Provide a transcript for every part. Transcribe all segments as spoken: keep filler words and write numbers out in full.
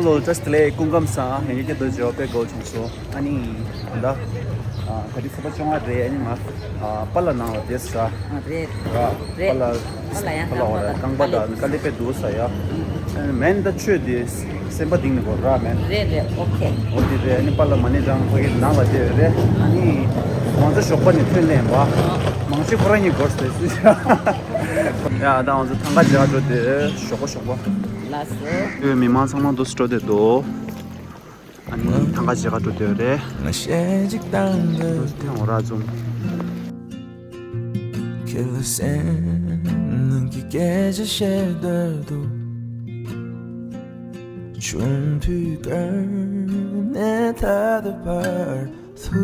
ལོ་བཀྲ་ཤིས་བདེ་ལེགས། སྐུ་ཁམས་བཟང་། ཡང་བསྐྱར་སྐྱབས་སུ་མཆིའོ། དཔེ་དགའ་བོ་བྱུང་སོང་། ཨ་ནི་ད་ལྟ་ག་དུས་ཚོད་པ་བཅོ་ལྔ་རེད། ཨ་ནི་ང་ཨ་པཱ་ལགས་ནང་ལ་བསྡད་ས། ཨ་རེད། ར། རེད། པཱ་ལགས་ཡང་པཱ་ལགས་རྐང་པ་དང་རྐང་པ་དང་དཀའ་ལས་དཔེ་འདུག་ས་ཡ། མན་ད་ཆོས་དེ་སེམས་པ་གཏིང་ནས་གོ་ར་མན། རེད་རེད། ཨོ་ཁེ། འོ་དེ་རེད། ཨ་ནི་པཱ་ལགས་མ་ཎི་བགྲང་ཕ་གི་ནང་ལ་བསྡད་ཡོད་རེད། ཨ་ནི་ང་ཚོ་ཞོགས་པ་ནས་ཐོན་ལེན་པ། མང་ཆེ་ཁོ་རང་གཉིས་སྒོར་སྟེ་སུ་ཡ། ཡ་ད་ང་ཚོ་ཐང་ག་མཇལ་ག་འགྲོ་དེ་ཞོགས་པ་ཞོགས་པ། ལགས་སོ། ཨོ་མི་མང་ཚང་མ་འདུག་སེ་འགྲོ་དེ་འདུག་ཨ་ནི་ཐང་ག་མཇལ་ག་འགྲོ་དེ་རེད། ང་ཤེས་ཅིག་དང་འདི་ཐེངས་འོ་ར་འཛོམས། ཁྱེད་ལ་སེམས་ནང་གི་སྐད་ཆ་བཤད་འདོད་འདུག་ཆུང་དུས་ཀ་ནས་ད་ལྟ་བར་དུ་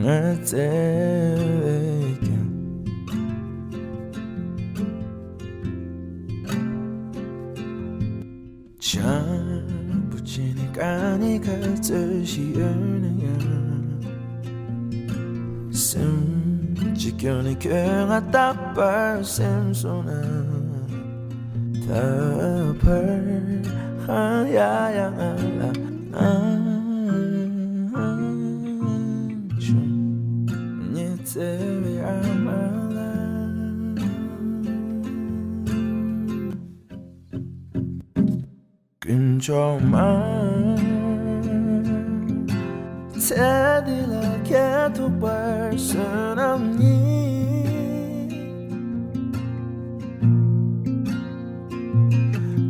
ང་བརྩེ་བས་ཀྱང་བྱམས་པོ་བྱས་ནས་དཀའ་ངལ་ག་ཚོད་ཞིག་ཡོད་ན་ཡང་། སེམས་ཀྱི་སྐྱོན་ནི་ཁྱོད་ང་རྟག་པར་སེམས་སོང་ན། ད་བར་ཧང་ཡ་ཡ་ང་ལ་ཨང་ཆུང་ཉི་ཚེ་བའི་ཨ་མ་ལ། དཀོན་མཆོག་མ། ཚེ་འདི་ལ་ཁྱེད་ཐུག་པར་བསོད་ནམས་ཡིན།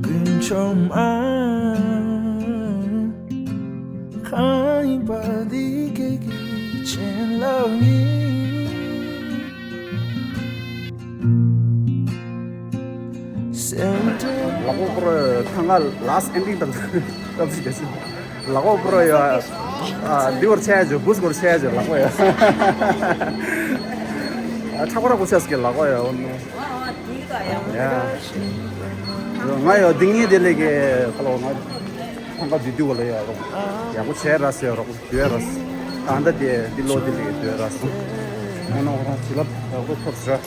དཀོན་མཆོག་མ། གང་ཡིན་པ་འདི་ཁྱེད་ཀྱི་བྱིན་རླབས་ཡིན། ལག་པ་པོ་ར་ཐང་ག་last ending དང་སྐབས་སུ་རྒྱ་སྲིད་ལག་པ་པོ་ར་ཡ། ཨ་འདི་བར་ཆད་ཅོ་བུས་བར་ཆད་ཅོ་ལག་པ་ཡ། ཨ་ཁྲག་པ་ར་བུ་ཆས་ཀྱི་ལག་པ་ཡ། འོ་ནོ་ཡ། ང་ཡ་འདི་ངའི་དེ་ལས་ཀྱི་ཁ་ལོ་ང་ཐང་ག་འདི་དུས་ག་ལ་ཡ་རོགས་ཡག་པོ་བྱས་ར་སེ་རོགས་འདུས་ར་སེ། ཨ་ད་དེ་འདི་ལོ་འདི་ལས་འདུས་ར་སེ། འོ་ནོ་ཁོ་རང་བྱིན་རླབས་ཡག་པོ་ཐོབ་ཟེར།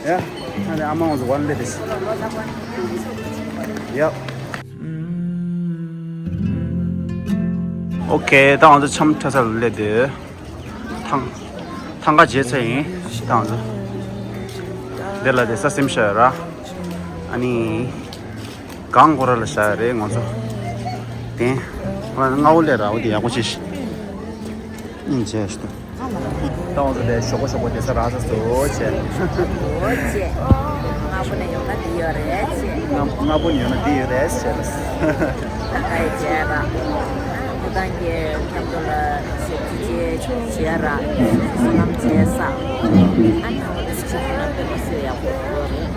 ཡ། ཨ་ནི་ཨ་མ་ང་ཚོ་ཝན་ལེ་དེ་ཤི། ཡ། ཨོ་ཁེ། ད་ང་ཚོ་འཆམ་འཁྲབ་ས་ལ་སླེབས་དེ། ཐང་། ཐང་ག་མཇལ་ཚར་ཡིན། ད་ང་ཚོ་འདི་ལ་དེ་ས་སེམས་ཤར་ར། ཨ་ནི། གང་གོ་ར་ལ་ཤར་རེད་ང་ཚོ། དེ། ང་ང་འོ་ལེ་ར་འོ་དེ་ཡག་པོ་ཅིག་སྙིང་རྗེ་ཞིག་འདུག་ད་འོ་ཙམ་དེ་ཞོགས་པ་ཞོགས་པ་དེ་ས་རག་ས་སོ་བྱས། འོ་ཅེ། སྔ་པོ་ནས་ཡོང་ན་འདི་ཡོད་རེད་ཅེ། སྔ་སྔ་པོ་ནས་ཡོང་ན་འདི་ཡོད་རེད་ཅེས། ཨ་ཀའི་བྱས་ར། ཁོ་རང་གི་མཉམ་དུ་ལ་ཞབས་ཕྱི་བྱས་བྱས་ར། བསོད་ནམས་བྱས་ས། ཨ་ནི་འོ་དེ་ཅི་ཁོ་རང་དེ་ལ་སུ་ཡག་པོ་ཡོད་རེད།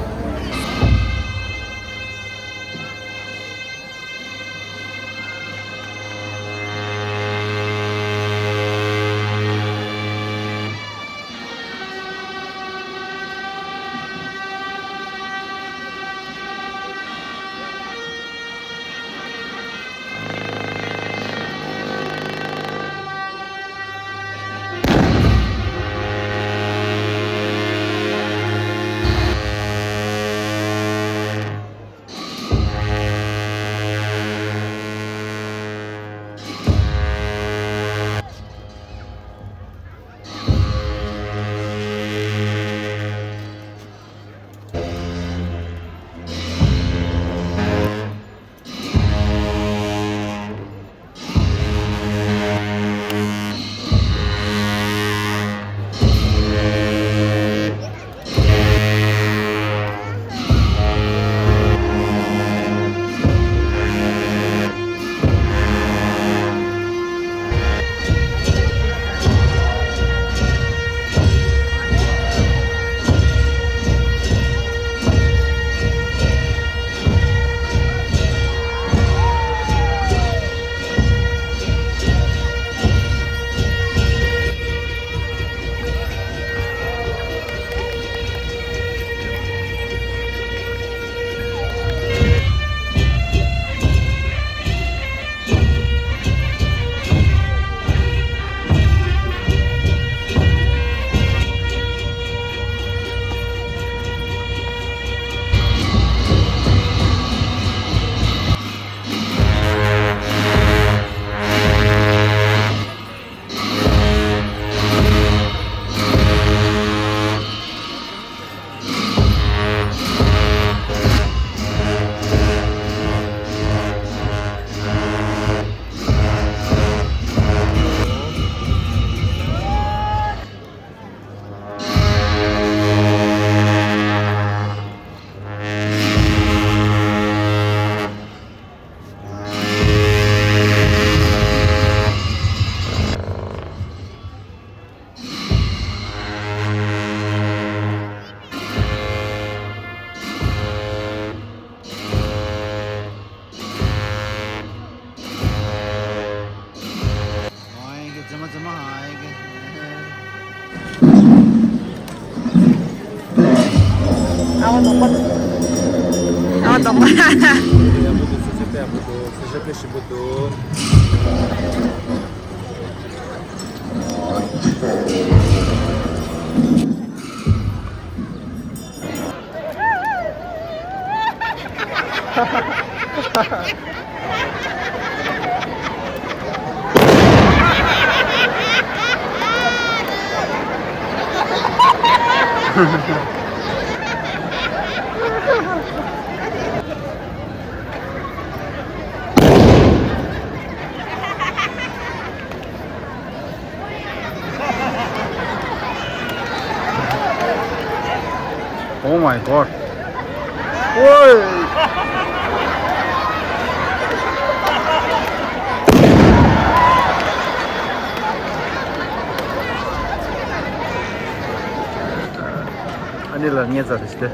ཨ་མ་དོག་པ། ཨ་མ་དོག་པ། ཡག་པོ་འདུག་ས་ཆ་དཔེ་ཡག་པོ་འདུག་ས་ཆ་དཔེ་ཞིམ་པོ་འདུག Oh my god. ཨོའི། ཨ་ནི་ལ་ངས་ཚར་རེ་ཞིག་སྟེ།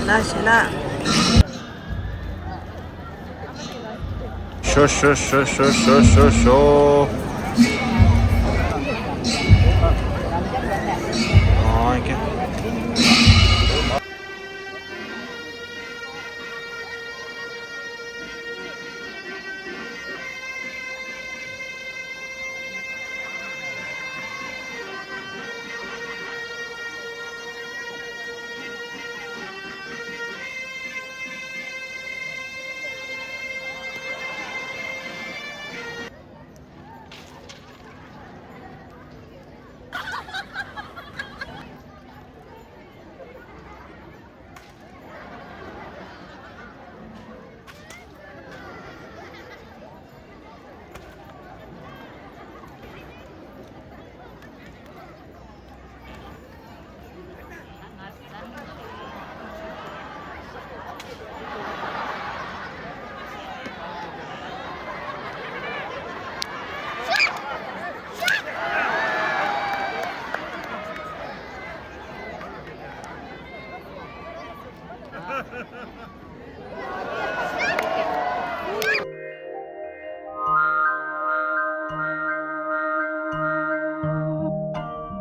ཞེ་ལ་ཞེ་ལ། ཤོ་ཤོ་ཤོ། ཨོ་ཁེ།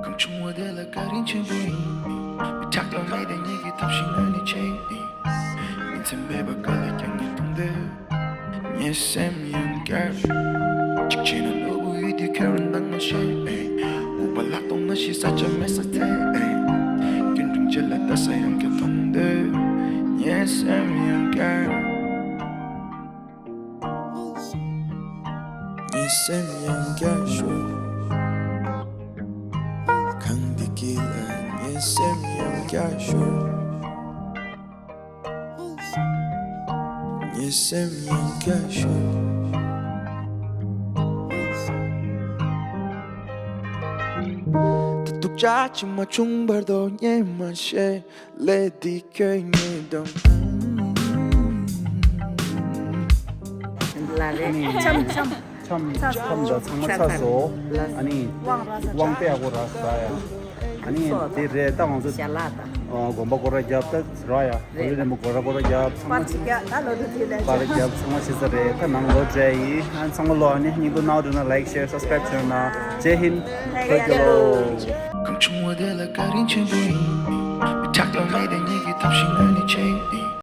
གང་བྱུང་བ་དེ་ལ་བཀའ་དྲིན་ཆེན་པོ་ཡིན། མི་ཆགས་པ་མེད་དེ་ཉིད་ཀྱི་ཐབས་ཤེས་ང་ནི་ཆེ་ཡིན། ཉིན་མཚན་མེད་པར་དཀའ་ལས་ཀྱང་ངས་གཏོང་འདོད། ངའི་སེམས་ཡང་བསྐྱར། གཅིག་བྱས་ན་ནོར་བུ་ཡུལ་དུ་འཁྱེར་འདང་མ་བྱེད། འུག་པ་ལག་སྟོང་ན་ཤི་ས་ཆ་མེད་ས་ཐེ། སྐྱིད་འབྲིང་བྱེད་ལ་ལྟ་ས་ཡང་བསྐྱར་མཐོང་འདོད། ངའི་སེམས་ཡང་བསྐྱར། ངའི་སེམས་ཡང་བསྐྱར་ཞོག་གངས་འདི་དཀྱིལ་ལ་ངའི་སེམས་ཡང་བསྐྱར་ཞོག་ངའི་སེམས་ཡང་བསྐྱར་ཞོག་ད་སྡུག་ཅག་ཅིག་མ་བྱུང་བར་དོ་ཉན་མ་ཤེས། ལས་འདི་ཁྱོད་ཉིད་དང་། ལ་རེ་ཆམ་ཆམ། ཆམ་ཆམ་དང་ཚང་མ་ཚ་སོ། ཨ་ནི་དབང་དཔེ་ཡག་པོ་རག་ས་ཡ། ཨ་ནི་དེ་རེད་ད་ང་ཚོ་ཞལ་ལག་དང་། དགོན་པ་སྐོར་ར་རྒྱབ་ད་ར་ཡ། རེད། ལོ་རིམ་པ་སྐོར་ར་སྐོར་ར་རྒྱབ་ཚང་མ། པར་རྒྱབ་ད་ལོ་དུ་དེ་ལས་པར་རྒྱབ་ཚང་མ་བྱེད་ས་རེད། ད་ནང་ལོ་འདྲ་ཡིན། ཨ་ཚང་མ་ལོ་ཨ་ནི་སྙིང་པོ་ནའོ་དུ་ན་ལའིག་ཤེར་སབ་སི་ཀ་རེབ་བྱོས་ན། ཇེ་ཧིན། ཐོ་ཀྱོ་ལོ། གང་བྱུང་བ་དེ་ལ་བཀའ་དྲིན་ཆེན་པོ་ཡིན། མི་ཆགས་པ་མེད་དེ་ཉིད་ཀྱི་ཐབས་ཤེས་ང་ནི་ཆེ་ཡིན།